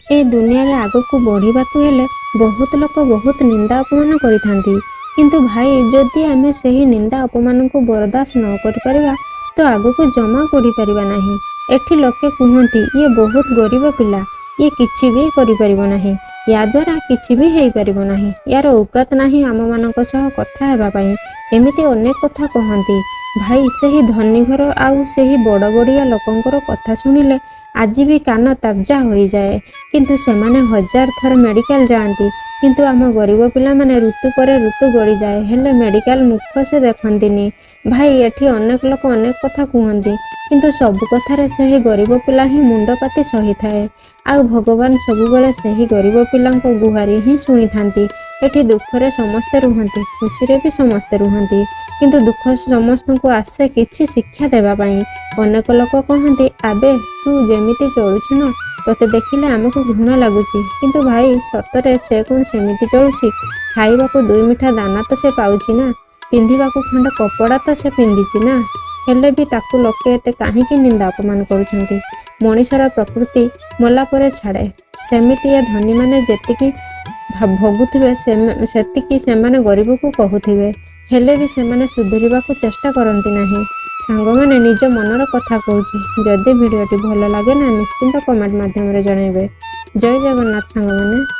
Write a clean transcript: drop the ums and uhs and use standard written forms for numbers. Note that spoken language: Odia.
ଏ ଦୁନିଆରେ ଆଗକୁ ବଢ଼ିବାକୁ ହେଲେ ବହୁତ ଲୋକ ବହୁତ ନିନ୍ଦା ଅପମାନ କରିଥାନ୍ତି। କିନ୍ତୁ ଭାଇ, ଯଦି ଆମେ ସେହି ନିନ୍ଦା ଅପମାନକୁ ବରଦାସ୍ତ ନ କରିପାରିବା ତ ଆଗକୁ ଜମା ବଢ଼ିପାରିବା ନାହିଁ। ଏଠି ଲୋକେ କୁହନ୍ତି, ଇଏ ବହୁତ ଗରିବ ପିଲା, ଇଏ କିଛି ବି କରିପାରିବ ନାହିଁ, ୟା ଦ୍ୱାରା କିଛି ବି ହେଇପାରିବ ନାହିଁ, ୟାର ଔକାତ ନାହିଁ ଆମମାନଙ୍କ ସହ କଥା ହେବା ପାଇଁ। ଏମିତି ଅନେକ କଥା କହନ୍ତି। ଭାଇ, ସେହି ଧନୀ ଘର ଆଉ ସେହି ବଡ଼ ବଡ଼ିଆ ଲୋକଙ୍କର କଥା ଶୁଣିଲେ ଆଜି ବି କାନ ତାଜା ହୋଇଯାଏ। କିନ୍ତୁ ସେମାନେ ହଜାର ଥର ମେଡ଼ିକାଲ ଯାଆନ୍ତି। କିନ୍ତୁ ଆମ ଗରିବ ପିଲାମାନେ ଋତୁ ପରେ ଋତୁ ଗଡ଼ିଯାଏ, ହେଲେ ମେଡ଼ିକାଲ ମୁଖ ସେ ଦେଖନ୍ତିନି। ଭାଇ, ଏଠି ଅନେକ ଲୋକ ଅନେକ କଥା କୁହନ୍ତି, କିନ୍ତୁ ସବୁ କଥାରେ ସେହି ଗରିବ ପିଲା ହିଁ ମୁଣ୍ଡ ପାତି ସହିଥାଏ। ଆଉ ଭଗବାନ ସବୁବେଳେ ସେହି ଗରିବ ପିଲାଙ୍କ ଗୁହାରି ହିଁ ଶୁଣିଥାନ୍ତି। ଏଠି ଦୁଃଖରେ ସମସ୍ତେ ରୁହନ୍ତି, ଖୁସିରେ ବି ସମସ୍ତେ ରୁହନ୍ତି। କିନ୍ତୁ ଦୁଃଖ ସମସ୍ତଙ୍କୁ ଆସେ କିଛି ଶିକ୍ଷା ଦେବା ପାଇଁ। ଅନେକ ଲୋକ କହନ୍ତି, ଆବେ ତୁ ଯେମିତି ଚଳୁଛୁ ନା, ତୋତେ ଦେଖିଲେ ଆମକୁ ଘୃଣା ଲାଗୁଛି। କିନ୍ତୁ ଭାଇ, ସତରେ ସେ କ'ଣ ସେମିତି ଚଳୁଛି? ଖାଇବାକୁ ଦୁଇ ମୁଠା ଦାନା ତ ସେ ପାଉଛି ନା? ପିନ୍ଧିବାକୁ ଖଣ୍ଡେ କପଡ଼ା ତ ସେ ପିନ୍ଧିଛି ନା? ହେଲେ ବି ତାକୁ ଲୋକେ ଏତେ କାହିଁକି ନିନ୍ଦା ଅପମାନ କରୁଛନ୍ତି? ମଣିଷର ପ୍ରକୃତି ମଲା ପରେ ଛାଡ଼େ। ସେମିତି ଏ ଧନୀମାନେ ଯେତିକି ଭୋଗୁଥିବେ, ସେତିକି ସେମାନେ ଗରିବକୁ କହୁଥିବେ। ହେଲେ ବି ସେମାନେ ସୁଧୁରିବାକୁ ଚେଷ୍ଟା କରନ୍ତି ନାହିଁ। ସାଙ୍ଗମାନେ, ନିଜ ମନର କଥା କହୁଛି। ଯଦି ଭିଡ଼ିଓଟି ଭଲ ଲାଗେ ନା, ନିଶ୍ଚିନ୍ତ କମେଣ୍ଟ ମାଧ୍ୟମରେ ଜଣାଇବେ। ଜୟ ଜଗନ୍ନାଥ ସାଙ୍ଗମାନେ।